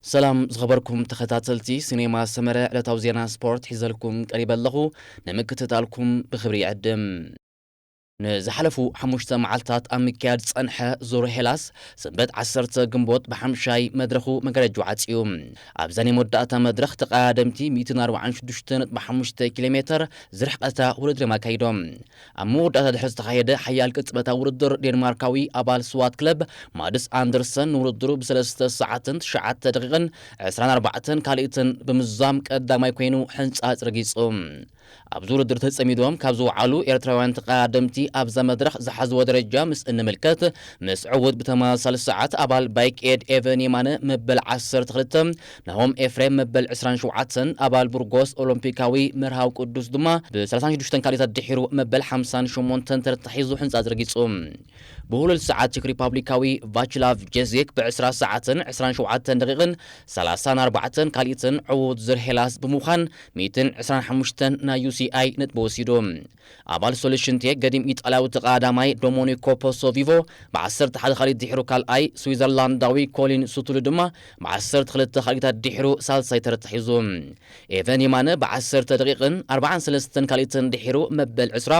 ሰላም ዝኸበርኩም ተኸታተልቲ ሲኔማ ሰመረ፣ ዕለታዊ ዜና ስፖርት ሒዘልኩም ቀሪበ ኣለኹ። ንምክትታልኩም ብኽብሪ ይዕድም። ንዝሓለፉ ሓሙሽተ መዓልታት ኣብ ምክያድ ዝጸንሐ ዙር ሄላስ፣ ሰንበት ዓሰርተ ግንቦት ብሓምሻይ መድረኹ መጋረጃ ዓጽዩ። ኣብዛ ናይ መወዳእታ መድረኽ ተቐዳደምቲ ሚእትን ኣርባዓን ሽዱሽተ ነጥቢ ሓሙሽተ ኪሎ ሜተር ዝርሕቐታ ውድድር እዮም ኣካይዶም። ኣብ መወዳእታ ድሕሪ ዝተኻየደ ሓያል ቅጽበታዊ ውድድር፣ ዴንማርካዊ ኣባል ስዋት ክለብ ማድስ ኣንደርሰን ንውድድሩ ብሰለስተ ሰዓትን ትሽዓተ ደቂቕን ዕስራን ኣርባዕተን ካልኢትን ብምዝዛም ቀዳማይ ኮይኑ ሕንጻጽ ረጊጹ። ኣብዚ ውድድር ተጸሚዶም ካብ ዝወዓሉ ኤርትራውያን ተቐዳደምቲ ኣብዛ መድረኽ ዝሓዝዎ ደረጃ ምስ እንምልከት፣ ምስ ዕዉት ብተመሳሳሊ ሰዓት ኣባል ባይክ ኤድ ኤቨን የማነ መበል ዓሰርተ ክልተ፣ ናሆም ኤፍሬም መበል ዕስራን ሸውዓተን፣ ኣባል ቡርጎስ ኦሎምፒካዊ መርሃዊ ቅዱስ ድማ ብ ሰላሳን ሽዱሽተን ካልኢታት ድሒሩ መበል ሓምሳን ሸሞንተን ተርታ ሒዙ ሕንጻጽ ረጊጹ። ብህሉል ሰዓት ቼክ ሪፓብሊካዊ ቫችላቭ ጀዜክ ብ ዕስራ ሰዓትን ዕስራን ሸውዓተን ደቂቕን ሰላሳን ኣርባዕተን ካልኢትን ዕዉት ዙር ሄላስ ብምዃን ሚእትን ዕስራን ሓሙሽተን ናይ ዩ ሲ ኣይ ነጥቢ ወሲዱ። ኣባል ሶሉሽን ቴክ ገዲም ኢጣልያዊ ተቐዳዳማይ ዶሞኒኮ ፖሶ ቪቮ ብ ዓሰርተ ሓደ ካልኢት ድሒሩ ካልኣይ፣ ስዊዘርላንዳዊ ኮሊን ሱቱሉ ድማ ብ ዓሰርተ ክልተ ካልኢታት ድሒሩ ሳልሳይ ተርታ ሒዙ። ኤቨን የማነ ብ ዓሰርተ ደቂቕን ኣርባዓን ሰለስተን ካልኢትን ድሒሩ መበል ዕስራ፣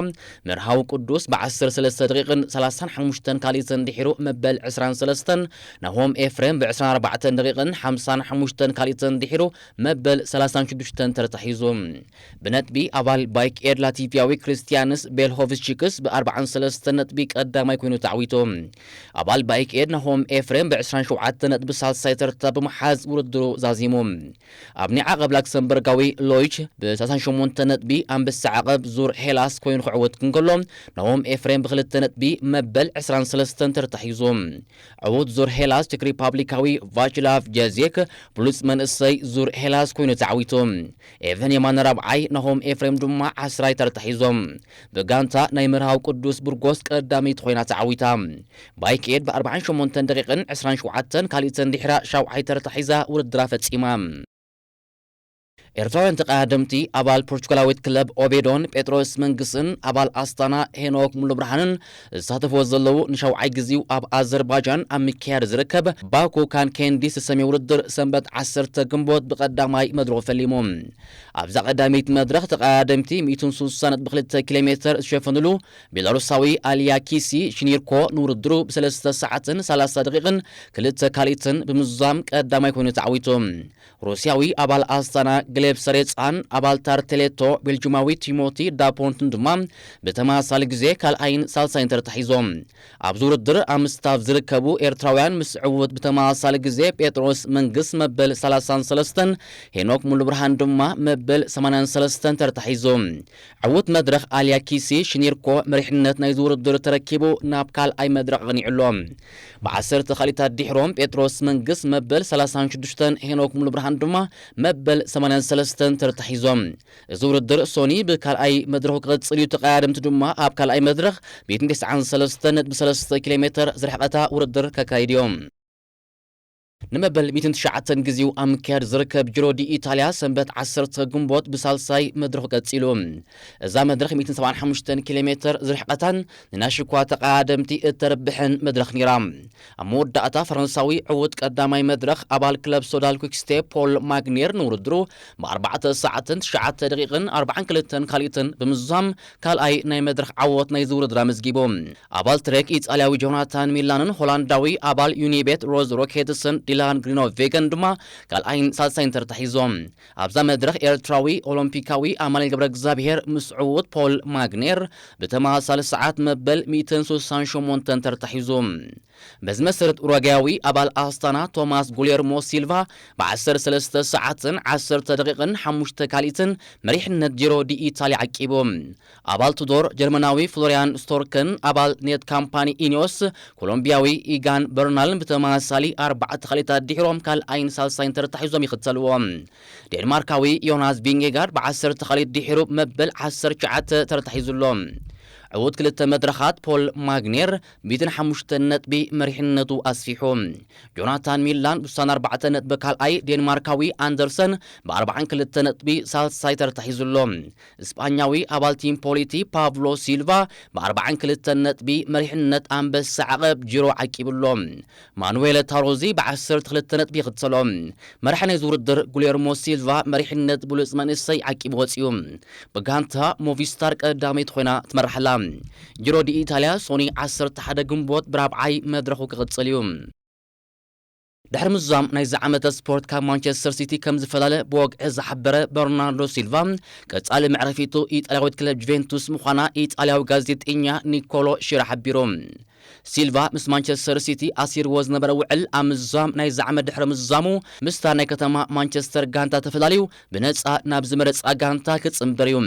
መርሃዊ ቅዱስ ብ ዓሰርተ ሰለስተ ደቂቕን ሰላሳን ሓሙሽተን ካልኢትን ድሒሩ መበል ዕስራን ሰለስተን፣ ናሆም ኤፍሬም ብ ዕስራን ኣርባዕተን ደቂቕን ሓምሳን ሓሙሽተን ካልኢትን ድሒሩ መበል ሰላሳን ሽዱሽተን ተርታ ሒዙ። ብነጥቢ ኣባል ባይክ ኤድ ላቲቪያዊ ክርስቲያንስ ቤልሆቭስቺክስ ብ ኣርባዓን ሰለስተን ነጥቢ ቀዳማይ ኮይኑ ተዓዊቱ። ኣባል ባይክ ኤድ ናሆም ኤፍሬም ብ ዕስራን ሸውዓተን ነጥቢ ሳልሳይ ተርታ ብምሓዝ ውድድሩ ዛዚሙ። ኣብ ናይ ዓቐብ ላክሰምበርጋዊ ሎይች ብ ሰላሳን ሸሞንተን ነጥቢ ኣንበሳ ዓቐብ ዙር ሄላስ ኮይኑ ክዕወት እንከሎ፣ ናሆም ኤፍሬም ብክልተ ነጥቢ መበል ዕስራን ሰለስተን ተርታ ሒዙ። ዕዉት ዙር ሄላስ ቼክ ሪፓብሊካዊ ቫችላቭ ጀዜክ ብሉጽ መንእሰይ ዙር ሄላስ ኮይኑ ተዓዊቱ። ኤቨን የማነ ራብዓይ፣ ናሆም ኤፍሬም ድማ ዓስራይ ተርታ ሒዞም። ብጋንታ ናይ መርሃዊ ቅዱስ ቡርጎስ ቀዳመይቲ ኮይና ተዓዊታ። ባይክ ኤድ ብ ኣርባዓን ሸሞንተን ደቂቕን ዕስራን ሸውዓተን ካልኢትን ድሕራ ሻውዓይ ተርታ ሒዛ ውድድራ ፈጺማ። ኤርትራውያን ተቐዳደምቲ ኣባል ፖርቹጋላዊት ክለብ ኦቤዶን ጴጥሮስ መንግስን ኣባል ኣስታና ሄኖክ ሙሉብርሃንን ዝሳተፍዎ ዘለዉ ንሻውዓይ ግዜኡ ኣብ ኣዘርባጃን ኣብ ምክያድ ዝርከብ ባኩ ካንኬንዲ ዝተሰምየ ውድድር ሰንበት ዓሰርተ ግንቦት ብቐዳማይ መድረኹ ፈሊሙ። ኣብዛ ቀዳመይቲ መድረኽ ተቐዳደምቲ ሚእትን ስሳን ነጥቢ ክልተ ኪሎ ሜተር ዝሸፈንሉ ቤላሩሳዊ ኣልያኪሲ ሽኒርኮ ንውድድሩ ብሰለስተ ሰዓትን ሰላሳ ደቂቕን ክልተ ካልኢትን ብምዝዛም ቀዳማይ ኮይኑ ተዓዊቱ። ሩስያዊ ኣባል ኣስታና ግሌብ ሰሬጻን ኣባል ታርቴሌቶ ቤልጂማዊ ቲሞቲ ዳፖንትን ድማ ብተመሳሳሊ ግዜ ካልኣይን ሳልሳይን ተርታ ሒዞም። ኣብዚ ውድድር ኣብ ምስታፍ ዝርከቡ ኤርትራውያን ምስ ዕዉት ብተመሳሳሊ ግዜ ጴጥሮስ መንግስ መበል ሰላሳን ሰለስተን፣ ሄኖክ ሙሉብርሃን ድማ መበል ሰማንያን ሰለስተን ተርታ ሒዙ። ዕዉት መድረኽ ኣልያኪሲ ሽኒርኮ መሪሕነት ናይዚ ውድድር ተረኪቡ ናብ ካልኣይ መድረኽ ኣቕኒዑ ኣሎ። ብዓሰርተ ካልኢታት ድሕሮም ጴጥሮስ መንግስ መበል ሰላሳን ሽዱሽተን፣ ሄኖክ ሙሉብርሃን ድማ መበል ሰማንያን ሰለስተን ተርታ ሒዞም። እዚ ውድድር ሶኒ ብካልኣይ መድረኹ ክቕጽል እዩ። ተቐዳደምቲ ድማ ኣብ ካልኣይ መድረኽ ሚእትን ተስዓን ሰለስተን ነጥቢ ሰለስተ ኪሎ ሜተር ዝርሕቐታ ውድድር ከካይዱ እዮም። ንመበል ሚእትን ትሽዓተን ግዜኡ ኣብ ምክያድ ዝርከብ ጂሮ ዲ ኢታልያ ሰንበት ዓሰርተ ግንቦት ብሳልሳይ መድረኹ ቀጺሉ። እዛ መድረኽ ሚእትን ሰብዓን ሓሙሽተን ኪሎ ሜተር ዝርሕቐታን ንናሽኳ ተቐዳደምቲ እተርብሕን መድረኽ ነይራ። ኣብ መወዳእታ ፈረንሳዊ ዕዉት ቀዳማይ መድረኽ ኣባል ክለብ ሶዳል ኩክስቴፕ ፖል ማግኔር ንውድድሩ ብኣርባዕተ ሰዓትን ትሽዓተ ደቂቕን ኣርባዓን ክልተን ካልኢትን ብምዝዛም ካልኣይ ናይ መድረኽ ዓወት ናይዚ ውድድር ኣመዝጊቡ። ኣባል ትሬክ ኢጣልያዊ ጆናታን ሚላንን ሆላንዳዊ ኣባል ዩኒቤት ሮዝ ሮኬትስን ዲላን ግሪኖቬገን ድማ ካልኣይን ሳልሳይን ተርታ ሒዞም። ኣብዛ መድረኽ ኤርትራዊ ኦሎምፒካዊ ኣማኑኤል ገብረ እግዚኣብሄር ምስ ዕዉት ፖል ማግኔር ብተመሳሳሊ ሰዓት መበል ሚእትን ስሳን ሸሞንተን ተርታ ሒዙ። በዚ መሰረት ኡሩጓያዊ ኣባል ኣስታና ቶማስ ጉሌርሞ ሲልቫ ብ ዓሰርተ ሰለስተ ሰዓትን ዓሰርተ ደቂቕን ሓሙሽተ ካልኢትን መሪሕነት ጂሮ ዲ ኢታልያ ዓቂቡ። ኣባል ቱዶር ጀርመናዊ ፍሎሪያን ስቶርከን ኣባል ኔት ካምፓኒ ኢኒዮስ ኮሎምቢያዊ ኢጋን በርናልን ብተመሳሳሊ ኣርባዕተ ካልኢታት ድሒሮም ካልኣይን ሳልሳይን ተርታ ሒዞም ይኽተልዎ። ዴንማርካዊ ዮናስ ቪንጌጋርድ ብ ዓሰርተ ካልኢት ድሒሩ መበል ዓሰርተ ትሽዓተ ተርታ ሒዙ ኣሎ። ዕዉት ክልተ መድረኻት ፖል ማግኔር ብሚእትን ሓሙሽተን ነጥቢ መሪሕነቱ ኣስፊሑ። ጆናታን ሚላን ብስሳን ኣርባዕተ ነጥቢ ካልኣይ፣ ዴንማርካዊ ኣንደርሰን ብኣርባዓን ክልተ ነጥቢ ሳልሳይ ተርታ ሒዙ ኣሎ። ስጳኛዊ ኣባል ቲም ፖሊቲ ፓብሎ ሲልቫ ብኣርባዓን ክልተን ነጥቢ መሪሕነት ኣንበሳ ዓቐብ ጂሮ ዓቂቡ ኣሎ። ማኑዌለ ታሮዚ ብዓሰርተ ክልተ ነጥቢ ይኽተሎ። መራሒ ናይዚ ውድድር ጉሌርሞ ሲልቫ መሪሕነት ብሉጽ መንእሰይ ዓቂቡ ወጺኡ። ብጋንታ ሞቪስታር ቀዳመይቲ ኮይና ትመርሕ ኣላ። ጂሮ ዲ ኢታልያ ሶኒ ዓሰርተ ሓደ ግንቦት ብራብዓይ መድረኹ ክቕጽል እዩ። ድሕሪ ምዛም ናይዚ ዓመተ ስፖርት ካብ ማንቸስተር ሲቲ ከም ዝፈላለ ብወግዒ ዝሓበረ በርናርዶ ሲልቫ፣ ቀጻሊ መዕረፊቱ ኢጣልያዊት ክለብ ጁቬንቱስ ምዃና ኢጣልያዊ ጋዜጠኛ ኒኮሎ ሺራ ሓቢሩ። ሲልቫ ምስ ማንቸስተር ሲቲ ኣሲርዎ ዝነበረ ውዕል ኣብ ምዛም ናይዚ ዓመት ድሕሪ ምዛሙ፣ ምስታ ናይ ከተማ ማንቸስተር ጋንታ ተፈላልዩ ብነጻ ናብ ዝመረጻ ጋንታ ክጽንበር እዩ።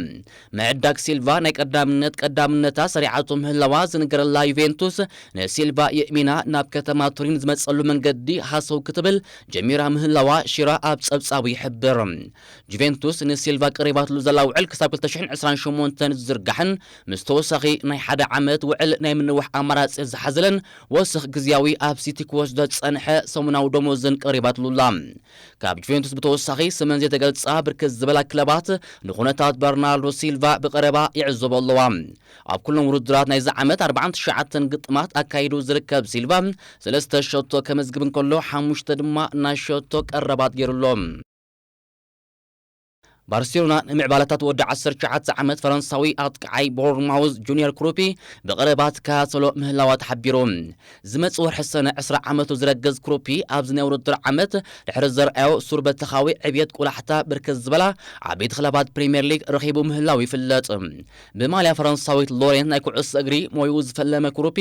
ምዕዳግ ሲልቫ ናይ ቀዳምነት ቀዳምነታ ሰሪዓቶ ምህላዋ ዝንገረላ ዩቬንቱስ፣ ንሲልቫ የእሚና ናብ ከተማ ቱሪን ዝመጸሉ መንገዲ ሃሰው ክትብል ጀሚራ ምህላዋ ሺራ ኣብ ጸብጻቡ ይሕብር። ጁቬንቱስ ንሲልቫ ቀሪባትሉ ዘላ ውዕል ክሳብ ክልተ ሽሕን ዕስራን ሸሞንተን ዝዝርጋሕን ምስ ተወሳኺ ናይ ሓደ ዓመት ውዕል ናይ ምንዋሕ ኣማራጺ ዝሓዘለን ወስኽ ግዝያዊ ኣብ ሲቲ ክወስዶ ዝጸንሐ ሰሙናዊ ደሞዝን ቀሪባትሉ ኣላ። ካብ ጁቬንቱስ ብተወሳኺ ስመን ዘይተገልጻ ብርክት ዝበላ ክለባት ንኹነታት በርናርዶ ሲልቫ ብቐረባ ይዕዘቦ ኣለዋ። ኣብ ኩሎም ውድድራት ናይዚ ዓመት ኣርባዓን ትሽዓተን ግጥማት ኣካይዱ ዝርከብ ሲልቫ ሰለስተ ሸቶ ከመዝግብ እንከሎ፣ ሓሙሽተ ድማ ናይ ሸቶ ቀረባት ገይሩ ኣሎ። ባርሴሎና ንምዕባለታት ወዲ ዓሰርተ ትሽዓተ ዓመት ፈረንሳዊ ኣጥቃዓይ ቦርንማውዝ ጁኒየር ክሩፒ ብቐረባ ትከታተሎ ምህላዋ ተሓቢሩ። ዝመጽእ ወርሒ ሰነ ዕስራ ዓመቱ ዝረገዝ ክሩፒ ኣብዚ ናይ ውድድር ዓመት ድሕሪ ዘርኣዮ ሱር በተኻዊ ዕብየት ቆላሕታ ብርክት ዝበላ ዓበይቲ ክለባት ፕሪምየር ሊግ ረኺቡ ምህላው ይፍለጥ። ብማልያ ፈረንሳዊት ሎሬንት ናይ ኩዕሶ እግሪ ሞይኡ ዝፈለመ ክሩፒ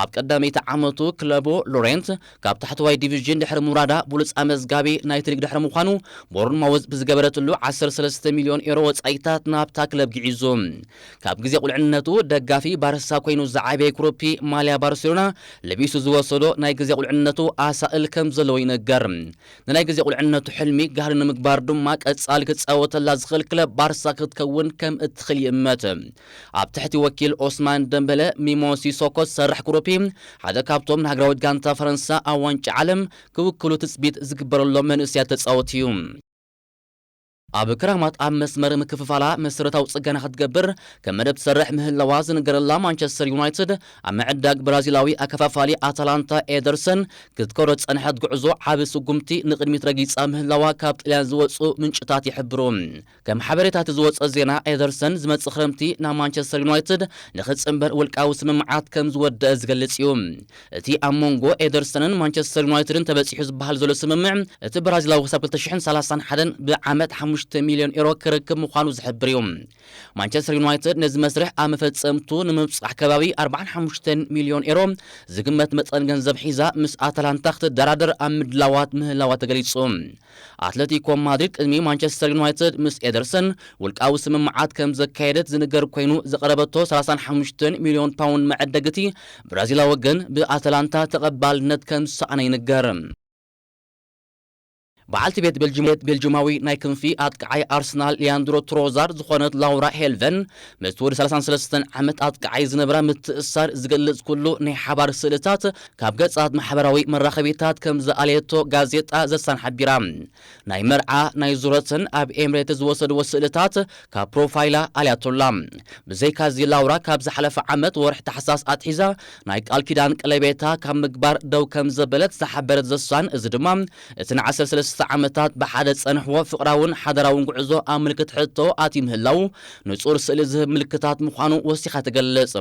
ኣብ ቀዳመይቲ ዓመቱ ክለቡ ሎሬንት ካብ ታሕተዋይ ዲቪዥን ድሕሪ ምውራዳ ብሉጽ ኣመዝጋቢ ናይቲ ሊግ ድሕሪ ምዃኑ ቦርንማውዝ ብዝገበረትሉ ዓሰርተ ሰለስተ ሚልዮን ኤሮ ወጻኢታት ናብታ ክለብ ግዒዙ። ካብ ግዜ ቁልዕነቱ ደጋፊ ባርሳ ኮይኑ ዝዓበየ ክሩፒ ማልያ ባርሴሎና ለቢሱ ዝወሰዶ ናይ ግዜ ቁልዕነቱ ኣሳእል ከም ዘለዎ ይነገር። ንናይ ግዜ ቁልዕነቱ ሕልሚ ጋህሪ ንምግባር ድማ ቀጻሊ ክጻወተላ ዝኽእል ክለብ ባርሳ ክትከውን ከም እትኽእል ይእመት። ኣብ ትሕቲ ወኪል ኦስማን ደምበለ ሚሞ ሲሶኮ ዝሰርሕ ክሩፒ ሓደ ካብቶም ንሃገራዊት ጋንታ ፈረንሳ ኣብ ዋንጫ ዓለም ክውክሉ ትጽቢት ዝግበረሎም መንእሰያት ተጻወቲ እዩ። ኣብ ክራማት ኣብ መስመር ምክፍፋላ መሰረታዊ ጽገና ክትገብር ከም መደብ ትሰርሕ ምህላዋ ዝንገረላ ማንቸስተር ዩናይትድ፣ ኣብ ምዕዳግ ብራዚላዊ ኣከፋፋሊ ኣታላንታ ኤደርሰን ክትከዶ ዝጸንሐት ጉዕዞ ዓቢ ስጉምቲ ንቕድሚት ረጊጻ ምህላዋ ካብ ጥልያን ዝወጹ ምንጭታት ይሕብሩ። ከም ሓበሬታ እቲ ዝወጸ ዜና፣ ኤደርሰን ዝመጽእ ክረምቲ ናብ ማንቸስተር ዩናይትድ ንኽጽንበር ውልቃዊ ስምምዓት ከም ዝወደአ ዝገልጽ እዩ። እቲ ኣብ መንጎ ኤደርሰንን ማንቸስተር ዩናይትድን ተበጺሑ ዝበሃል ዘሎ ስምምዕ፣ እቲ ብራዚላዊ ክሳብ ክልተ ሽሕን ሰላሳን ሓደን ብዓመት ሓሙሽተ ሚልዮን ኤሮ ክርክብ ምዃኑ ዝሕብር እዩ። ማንቸስተር ዩናይትድ ነዚ መስርሕ ኣብ መፈጸምቱ ንምብጻሕ ከባቢ ኣርባዓን ሓሙሽተን ሚልዮን ኤሮ ዝግመት መጠን ገንዘብ ሒዛ ምስ ኣታላንታ ክትደራደር ኣብ ምድላዋት ምህላዋ ተገሊጹ። ኣትለቲኮ ማድሪድ ቅድሚ ማንቸስተር ዩናይትድ ምስ ኤደርሰን ውልቃዊ ስምምዓት ከም ዘካየደት ዝንገር ኮይኑ፣ ዝቐረበቶ ሰላሳን ሓሙሽተን ሚልዮን ፓውንድ መዐደግቲ ብራዚላዊ ግን ብኣታላንታ ተቐባልነት ከም ዝሰኣነ ይንገር። በዓልቲ ቤት ቤልጅም-፣ ቤልጅማዊ ናይ ክንፊ ኣጥቃዓይ ኣርሰናል ሊያንድሮ ትሮዛር ዝኾነት ላውራ ሄልቨን፣ ምስቲ ወዲ ሰላሳን ሰለስተን ዓመት ኣጥቃዓይ ዝነበራ ምትእሳር ዝገልጽ ኩሉ ናይ ሓባር ስእልታት ካብ ገጻት ማሕበራዊ መራኸቢታት ከም ዝኣለየቶ ጋዜጣ ዘሳን ሓቢራ። ናይ መርዓ፣ ናይ ዙረትን ኣብ ኤምሬትስ ዝወሰድዎ ስእልታት ካብ ፕሮፋይላ ኣልያቶላ። ብዘይካዚ ላውራ ካብ ዝሓለፈ ዓመት ወርሒ ታሕሳስ ኣትሒዛ ናይ ቃል ኪዳን ቀለቤታ ካብ ምግባር ደው ከም ዘበለት ዝሓበረት ዘሳን፣ እዚ ድማ እቲ ንዓሰርተ ሰለስተ ዓመታት ብሓደ ዝጸንሕዎ ፍቕራውን ሓዳራውን ጉዕዞ ኣብ ምልክት ሕቶ ኣትዩ ምህላው ንጹር ስእሊ ዝህብ ምልክታት ምዃኑ ወሲኻ ትገልጽ።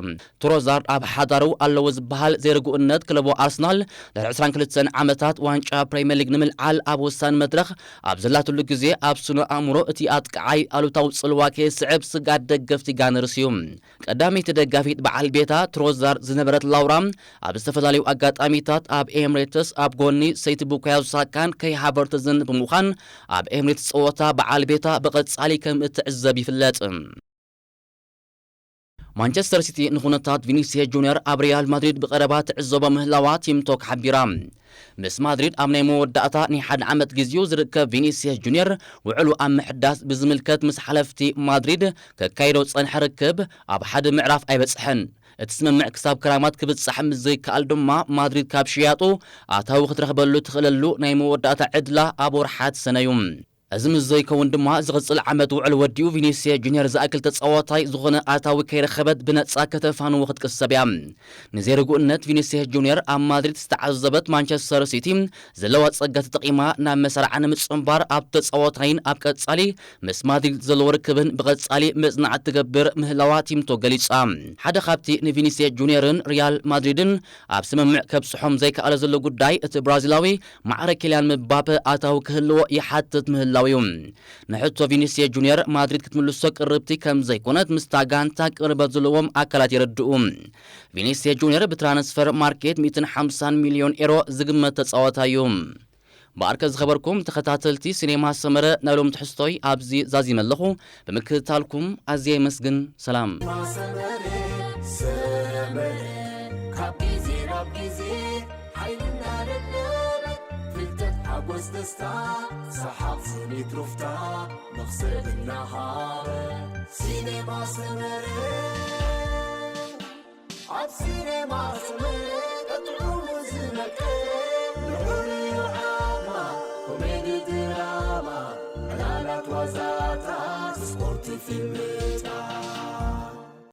ትሮዛርድ ኣብ ሓዳሩ ኣለዎ ዝበሃል ዘይርጉእነት ክለቡ ኣርሰናል ድሕሪ ዕስራን ክልተን ዓመታት ዋንጫ ፕሪምየር ሊግ ንምልዓል ኣብ ወሳኒ መድረኽ ኣብ ዘላትሉ ግዜ ኣብ ስነ ኣእምሮ እቲ ኣጥቃዓይ ኣሉታዊ ጽልዋ ከየስዕብ ስግኣት ደገፍቲ ጋነርስ እዩ። ቀዳመይቲ ደጋፊት በዓል ቤታ ትሮዛርድ ዝነበረት ላውራ ኣብ ዝተፈላለዩ ኣጋጣሚታት ኣብ ኤምሬትስ ኣብ ጎኒ ሰይቲ ቡካዮ ሳካን ከይ ሃቨርትዝን ብምዃን ኣብ ኤምሬትስ ጸወታ በዓል ቤታ ብቐጻሊ ከም እትዕዘብ ይፍለጥ። ማንቸስተር ሲቲ ንኹነታት ቪኒሲየስ ጁኒየር ኣብ ሪያል ማድሪድ ብቐረባ ትዕዘቦ ምህላዋ ቲም ቶክ ሓቢራ። ምስ ማድሪድ ኣብ ናይ መወዳእታ ናይ ሓደ ዓመት ግዜኡ ዝርከብ ቪኒሲየስ ጁኒየር ውዕሉ ኣብ ምሕዳስ ብዝምልከት ምስ ሓለፍቲ ማድሪድ ከካይዶ ዝጸንሐ ርክብ ኣብ ሓደ ምዕራፍ ኣይበጽሐን። እቲ ስምምዕ ክሳብ ክራማት ክብጻሕ ምስ ዘይከኣል ድማ ማድሪድ ካብ ሽያጡ ኣታዊ ክትረኽበሉ ትኽእለሉ ናይ መወዳእታ ዕድላ ኣብ ወርሓት ሰነ እዩ። እዚ ምስ ዘይከውን ድማ ዝቕጽል ዓመት ውዕል ወዲኡ ቪኒሲየስ ጁኒየር ዝኣክል ተጻዋታይ ዝኾነ ኣታዊ ከይረኸበት ብነጻ ከተፋንዎ ክትቅሰብ እያ። ንዘይርጉእነት ቪኒሲየስ ጁኒየር ኣብ ማድሪድ ዝተዓዘበት ማንቸስተር ሲቲ ዘለዋ ጸጋ ተጠቒማ ናብ መሳርዓ ንምጽንባር ኣብ ተጻዋታይን ኣብ ቀጻሊ ምስ ማድሪድ ዘለዎ ርክብን ብቐጻሊ መጽናዕቲ ትገብር ምህላዋ ቲምቶ ገሊጻ። ሓደ ካብቲ ንቪኒሲየስ ጁኒየርን ሪያል ማድሪድን ኣብ ስምምዕ ከብጽሖም ዘይከኣለ ዘሎ ጉዳይ እቲ ብራዚላዊ ማዕረ ኪልያን ምባፐ ኣታዊ ክህልዎ ይሓትት ምህላው እዩ። ንሕቶ ቪኒሲየስ ጁኒየር ማድሪድ ክትምልሶ ቅርብቲ ከም ዘይኮነት ምስታ ጋንታ ቅርበት ዘለዎም ኣካላት የረድኡ። ቪኒሲየስ ጁኒየር ብትራንስፈር ማርኬት ሚእትን ሓምሳን ሚልዮን ኤሮ ዝግመት ተጻዋታይ እዩ። ብኣርከ ዝኸበርኩም ተኸታተልቲ ሲኔማ ሰመረ ናይ ሎም ትሕዝቶይ ኣብዚ ዛዚመ ኣለኹ። ብምክትታልኩም ኣዝየ የመስግን። ሰላም። ሰመረ፣ ሰመረ፣ ካብ ግዜ ናብ ግዜ ሓይልና ደደበ፣ ፍልጠት ሓጎስ ደስታ፣ ሰሓቕ ስኒት ሩፍታ፣ መኽሰብ እናሃበ። ሲኔማ ሰመረ፣ ኣብ ሲኔማ ሰመረ፣ ቀጥዑ ዝመቀ፣ ልዑል እዩ ዓማ፣ ኮሜዲ ድራማ፣ ዕላላት ዋዛታት፣ ስፖርት ፊልም፣